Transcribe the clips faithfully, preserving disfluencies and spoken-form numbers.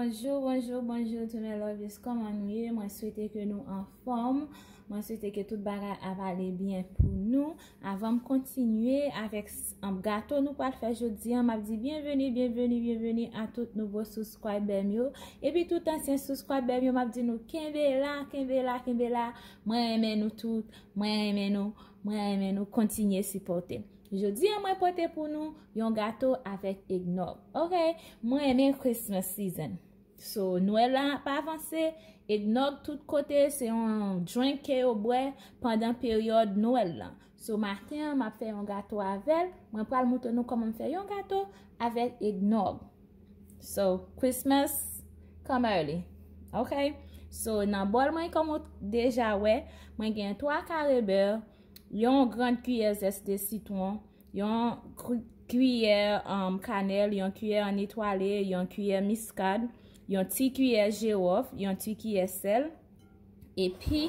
Bonjou, bonjou, bonjou, tou mes lovies. Kòman nou ye? Mwen swete ke nou anfòm. Mwen swete ke tout bagay ap ale byen pou nou. Avan m kontinye avèk s- um, gato nou pral fè jodi a, m ap di byenveni, byenveni, byenveni a tout nouvo subscriber m yo. Epi tout ansyen subscriber m yo, m ap di nou kenbe la, kenbe la, kenbe la. Mwen renmen nou tout, mwen renmen nou, mwen renmen nou, kontinye sipòte. Jodi a mwen pote pou nou yon gato avèk eggnog. Ok, mwen renmen Christmas season. So, Nwèl la ap avanse, eggnog tout kote, se yon drink ke yo bwè pandan peryòd Nwèl lan. So, maten an, m ap fè yon gato avè l, mwen pral montre nou kòman m fè yon gato avèk eggnog. So, Christmas come early. Ok? So, nan bòl mwen, kòm ou deja wè, mwen gen twa kare bè, yon grann kiyè zès de sitwon, yon kwi- kiyè um, kanèl, yon kiyè an etwale, yon kiyè miskad, yon ti kiyè jiwòf, yon ti kiyè sèl. Epi,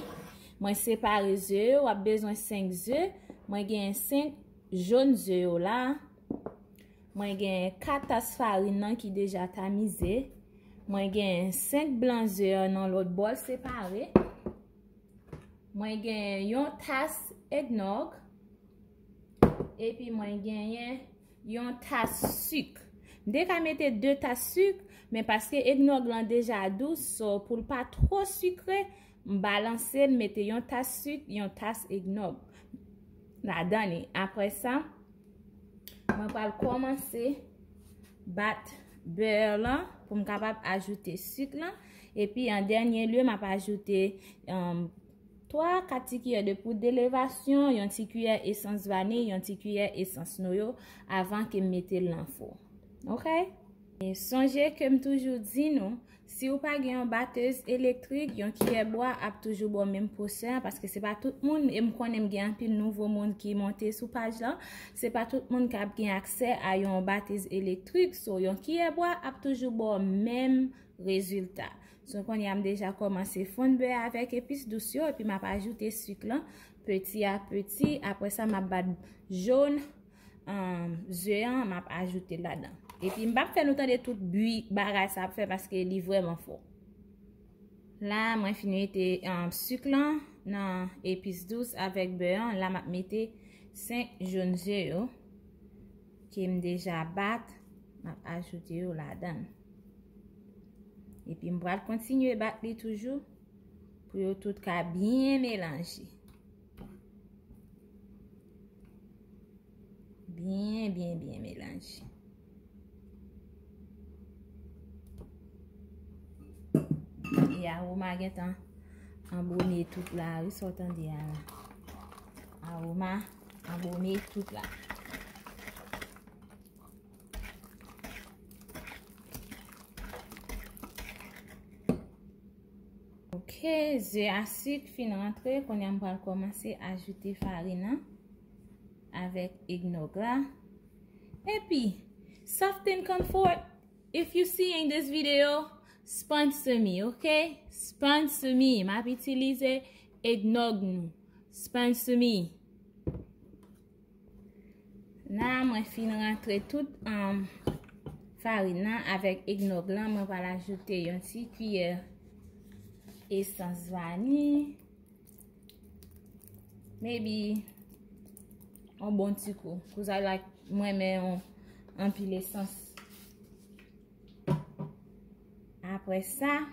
mwen separe ze yo, w ap bezwen senk ze. Mwen gen senk jòn ze yo la. Mwen gen kat tas farin nan ki deja tamize. Mwen gen senk blan ze yo nan lòt bòl separe. Mwen gen yon tas eggnog. Epi mwen genyen yon tas sik. M te ka mete de tas sik, men paske eggnog lan deja dous, so pou l pa twò sikre, m balanse l, mete yon tas sik, yon tas eggnog ladan li. Apre sa, mwen pral kòmanse bat bè lan pou m kapab ajoute sik lan. Epi, an dènye lye, m ap ajoute, um, twa, kat ti kiyè de poud de levasyon, yon ti kiyè esans vaniy, yon ti kiyè esans noyo avan ke m mete l nan fou. Ok? E sonje ke m toujou di nou, si w pa gen yon batèz elektrik, yon kiyè bwa ap toujou ba w menm pwosè a, paske se pa tout moun, e m konnen m gen anpil nouvo moun ki monte sou paj lan, se pa tout moun k ap gen aksè a yon batèz elektrik, so yon kiyè bwa ap toujou ba w menm rezilta. So, kounye a m deja kòmanse fonn bè avèk epis dous yo, epi m ap ajoute sik lan peti a peti. Apre sa, m ap bat jòn, um, ze an, m ap ajoute ladan. Epi, m p ap fè nou tande tout bri bagay sa ap fè, paske li vrèman fò. La, mwen fin mete, um, sik lan nan epis dous avèk bè an. La, m ap mete senk jòn ze yo ke m deja bat, m ap ajoute yo ladan. Epi m pral kontinye bat li toujou pou yo tout ka byen melanje. Byen, byen, byen melanje. E awoma gentan anbwome tout la, wi, sa w tande a la. Awoma anbwome tout la. Ok, ze a sik fin rantre, kounye a m pral kòmanse ajoute farin nan avèk eggnog la. Epi, soft and comfort, if you seeing this video, sponsor me, ok? Sponsor me. M ap itilize eggnog nou. Sponsor me. La, mwen fin rantre tout, um, farin nan avèk eggnog lan. Mwen pral ajoute yon ti kiyè esans vaniy. Maybe yon bon ti kou. 'Cause I like, mwen renmen yon anpil esans. Apre sa,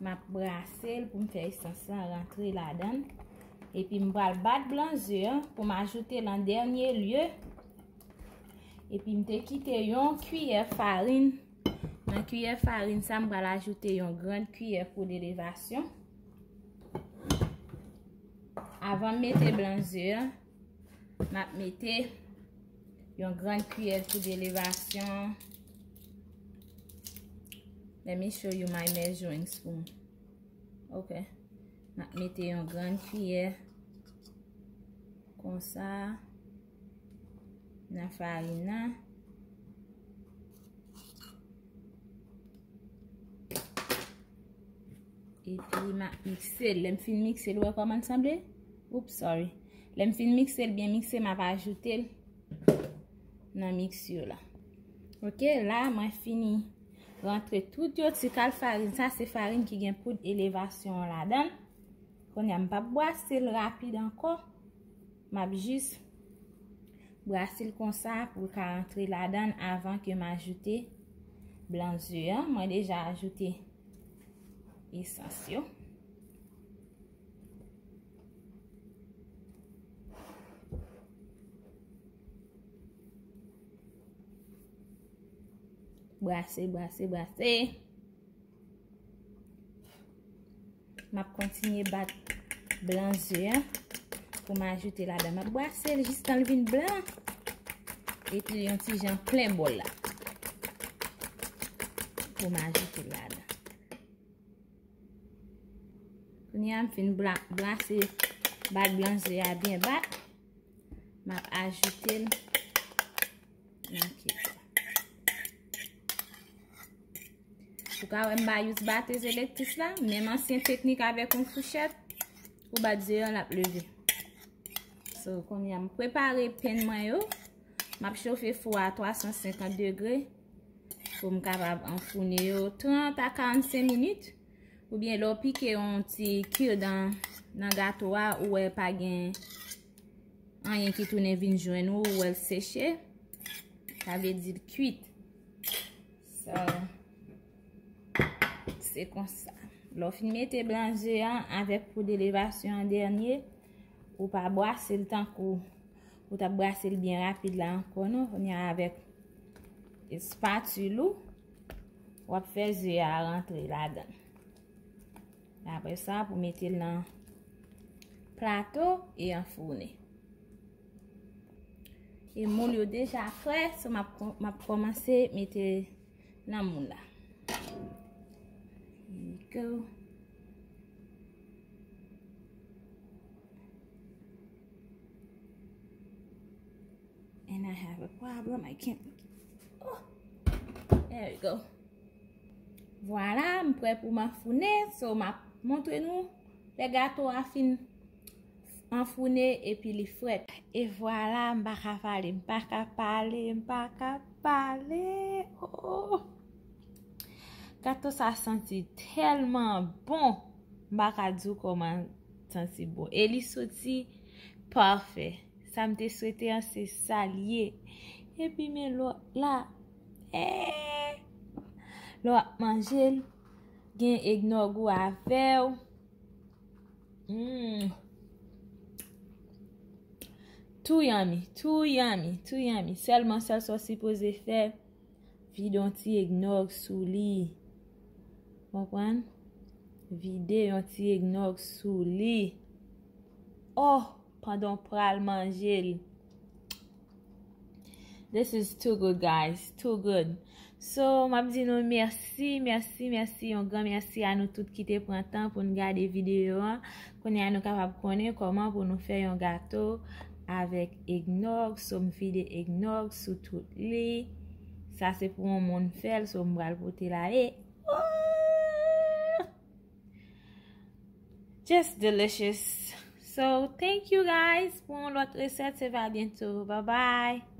m ap brase l pou m fè esans lan rantre ladan l. Epi m pral bat blan ze an pou m ajoute l an dènye lye. Epi m te kite yon kiyè farin. Nan kiyè farin sa, m pral ajoute yon grann kiyè poud elevasyon. Avan m mete blan ze an, m ap mete yon grann kiyè poud elevasyon. Let me show you my measuring spoon. Ok. M ap mete yon grann kiyè konsa nan farin nan. Epi m ap mikse l. Lè m fin mikse l, ou wè kòman l sanble? Oops, sorry. Lè m fin mikse l byen mikse, m ap ajoute l nan miks yo la. Ok, la mwen fini Rantre tout yo ti kal farin. Sa se farin ki gen poud elevasyon an ladan l. Kounye a m p ap bwase l rapid ankò. M ap jis bwase l konsa pou l ka rantre ladan l avan ke m ajoute blan ze an. Mwen deja ajoute esans yo. Brase, brase, brase. M ap kontinye bat blan ze an pou m ajoute ladan. M ap brase l jistan l vin blan. Epi yon ti jan plen bòl la. Pou m ajoute ladan. Kounye a m fin bla-, brase, bat blan ze a byen bat. M ap ajoute l nan kit la. Ou ka wè m pa use batèz elektrik la, menm ansyen teknik avèk yon fouchèt, ou bat ze an l ap leve. So, kounye a m prepare pen mwen yo. M ap chofe fou a twa san senkant degre pou m kapab anfounen yo trant a karannsenk minit. Oubyen lè w pike yon ti kirdan nan gato a, ou wè pa gen anyen ki tounen vin jwenn ou, ou wè l seche, sa vle di l kwit. So, se konsa. Lè w fin mete blan ze an avèk poud elevasyon an dènye, ou pa bwase l tankou ou t ap bwase l byen rapid la ankò non. Kounye a avèk espatil ou, w ap fè ze a rantre ladan l. Apre sa, pou mete l nan plato e anfounen. E moul yo deja frè, so m ap kò-, m ap kòmanse mete nan moul la. Here we go. And I have a problem. I can't. Oh. There we go. Vwala, m prè pou m anfounen. So, m ap montre nou lè gato a fin anfounen epi li frèt. E vwala, m pa ka pale, m pa ka pale, m pa ka pale. Oh. Gato sa santi tèlman bon. M pa ka di w kòman santi bon. E li soti pafè. Sa m te swete an se sa l ye. Epi men lòt la. Eh! Lè w ap manje l, gen eggnog ou avè w. Mm. Too yummy, too yummy, too yummy. Sèlman sèl sa w sipoze fè, vide yon ti eggnog sou li. Konprann? Vide yon ti eggnog sou li. Oh, pandan w pral manje l. This is too good, guys. Too good. So, m ap di nou mèsi, mèsi, mèsi. Yon gran mèsi a nou tout ki te pran tan pou n gade videyo an. Kounye a nou kapab konnen kòman pou nou fè yon gato avèk eggnog. So, m vide eggnog sou tout li. Sa se pou yon moun fè l, so m pral pote l ale. Ooh! Just delicious. So, thank you guys. Pou yon lòt resèt, se va byento. Bye bye.